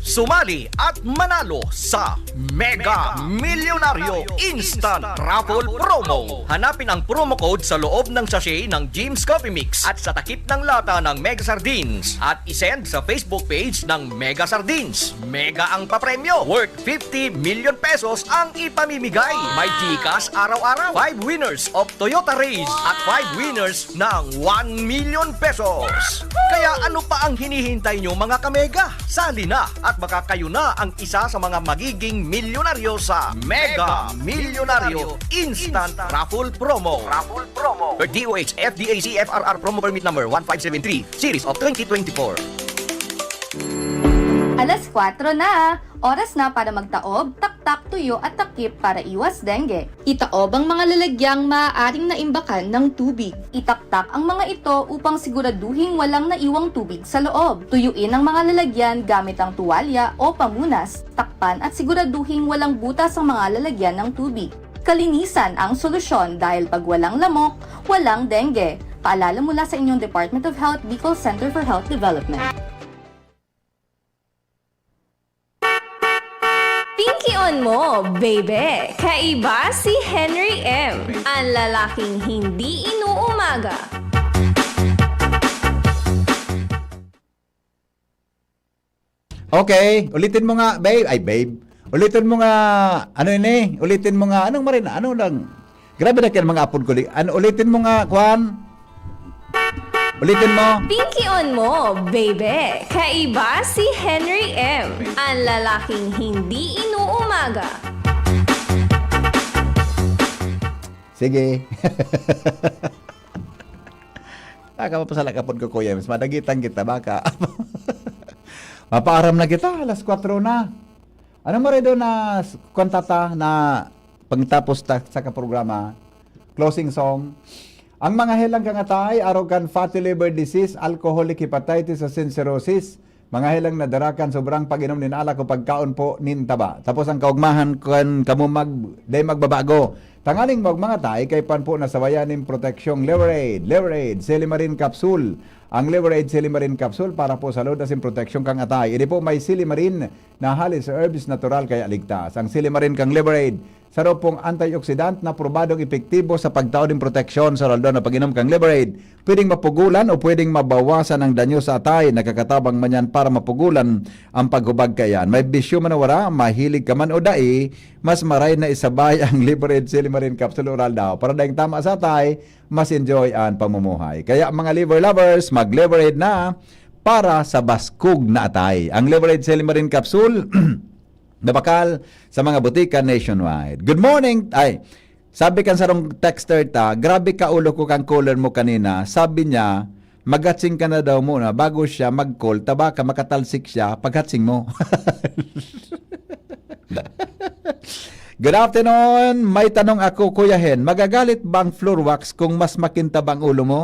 Sumali at manalo sa Mega Milyonaryo Instant Raffle Promo. Hanapin ang promo code sa loob ng sachet ng Jim's Coffee Mix at sa takip ng lata ng Mega Sardines at isend sa Facebook page ng Mega Sardines. Mega ang papremyo, worth fifty million pesos ang ipamimigay. May GCash araw-araw. Five winners of Toyota Raize at five winners ng one million pesos. Kaya ano pa ang hinihintay nyo, mga kamega? Sali na at Baka kayo na ang isa sa mga magiging milyonaryo sa Mega Milyonaryo Instant Raffle Promo. Raffle Promo. D O H F D A C F R R Promo Permit Number one five seven three, Series of twenty twenty-four. Alas kwatro na! Oras na para magtaob, taktak, tuyo at takip para iwas dengue. Itaob ang mga lalagyang maaaring naimbakan ng tubig. Itaktak ang mga ito upang siguraduhing walang naiwang tubig sa loob. Tuyuin ang mga lalagyan gamit ang tuwalya o pamunas. Takpan at siguraduhing walang butas ang mga lalagyan ng tubig. Kalinisan ang solusyon dahil pag walang lamok, walang dengue. Paalala mula sa inyong Department of Health, Bicol Center for Health Development. Pinkion mo, baby! Kaiba si Henry M, ang lalaking hindi inuumaga. Okay, ulitin mo nga, babe. Ay, babe. Ulitin mo nga, ano ini? Ulitin mo nga, anong marina? Ano lang? Grabe na kaya mga apod ko. Li-, ano, ulitin mo nga, kwan? Ulitin mo. Pinkion mo, baby. Kaiba si Henry M, ang lalaking hindi inuumaga. Sige. Baka mapasala ka pud ko, Kuya Ems. Madagitan kita, baka. Mapaaram na kita, alas kwatro na. Ano mo rin doon na s-, kanta ta na pagtapos ta sa kaprograma? Closing song. Ang mga helang kang atay, arog kan fatty liver disease, alcoholic hepatitis, asin cirrhosis. Mga helang nadara kan sobrang pag-inom nin alak o pagkaon po nin taba. Tapos ang kaugmahan kan kamo mag-, dai magbabago. Tanganing mag-, mga atay, kaipan po nasabayan nin proteksyong Leverade, Leverade, Silimarin Capsule. Ang Leverade Silimarin Capsule para po sa load asin proteksyon kang atay. Ini po may silimarin na halis herbs natural kaya ligtas. Ang silimarin kang Leverade, saro pong antioxidant na probadong epektibo sa pagtao nin proteksyon sa aldaw na pag-inom kang Leverade. Pwedeng mapugulan o pwedeng mabawasan ang danyo sa atay. Nakakatabang man yan para mapugulan ang paghubag kaiyan. May bisyo man o wara, mahilig ka man o dai, mas maray na isabay ang Leverade Silimarin Capsule Oral daw. Para daing tama sa atay, mas enjoy ang pamumuhay. Kaya mga liver lovers, mag-Leverade na para sa baskog na atay. Ang Leverade Silimarin Capsule, nabakal sa mga botika nationwide. Good morning! Ay, sabi kan sarong texter ta, "Grabe ka ulo ko kang caller mo kanina." Sabi niya, maghatsing ka na daw muna bago siya mag-call. Taba ka, makatalsik siya paghatsing mo. Good afternoon! May tanong ako, Kuya Hen. Magagalit ba ang floor wax kung mas makintab ang ulo mo?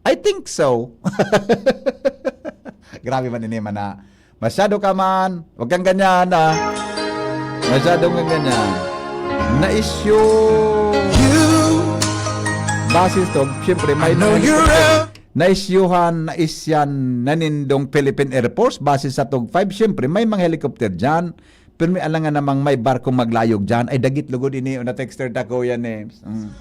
I think so. Grabe man ini, mana. Masyado ka man. Huwag kang ganyan, ah. Masyado kang ganyan. Na-issue. Basis to, siyempre, may mga helicopter. Na-issuehan, na-isyan, na nindong Philippine Air Force, basis sa Tug five, siyempre, may mga helicopter dyan. Pero may alangan namang may barkong maglayog dyan. Ay, dagit lugod ini, o na-texter ta, Kuya Nems. Mm.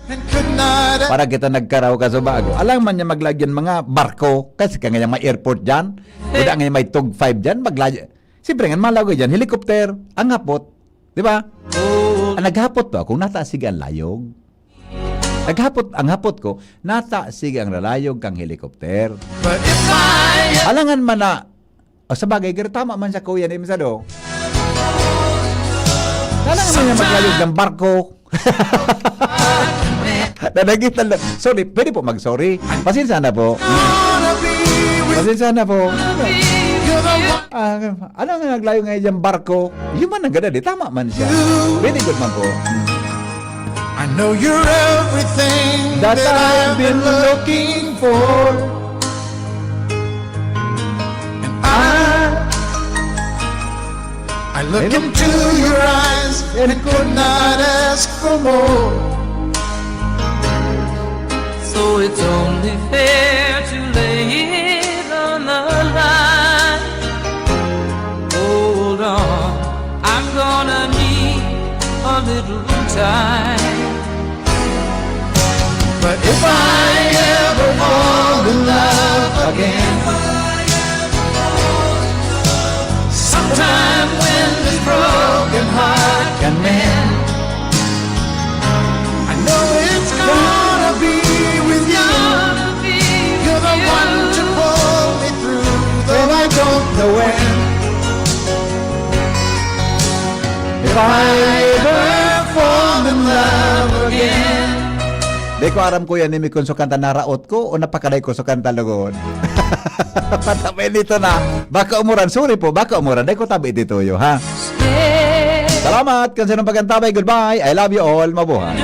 Para kita nagkaraw ka sa bago. Alang man niya maglagyan mga barko, kasi ka ngayon may airport dyan. Wala ngayon may Tug five dyan, maglayo. Siyempre nga, malagoy dyan, helicopter, ang hapot. Di ba? Ang naghapot to, kung nataas sige ang layog. Naghapot, ang hapot ko, nataas sige ang lalayog kang helicopter. Alangan man na, o, sa bagay, garo tama man siya, Kuya Nems, ano? Alangan man niya maglayog ng barko. Nanagitan lang. Sorry, pwede po mag-sorry. Pasensya na po. Pasensya na po. Ah, ano nga naglayo nga yung barko? Yun man ang ganda, di tama man siya. Very good man po. I know you're everything that I've been looking for. And I, I look into your eyes and could not ask for more. So it's only fair to lay it on the line. Hold on, I'm gonna need a little time. But if I ever fall in love again, sometime when this broken heart can mend, I know it's gonna be with you. You're the one If I ever fall in love again. Di ko aram, Kuya Nimi, kung so kanta naraot ko o napakaday ko so kanta lugod. Patabi nito na. Baka umuran. Sorry po, baka umuran. Di ko tabi dito yo, ha? Salamat kan sinong pag-antabay. Goodbye. I love you all. Mabuhay.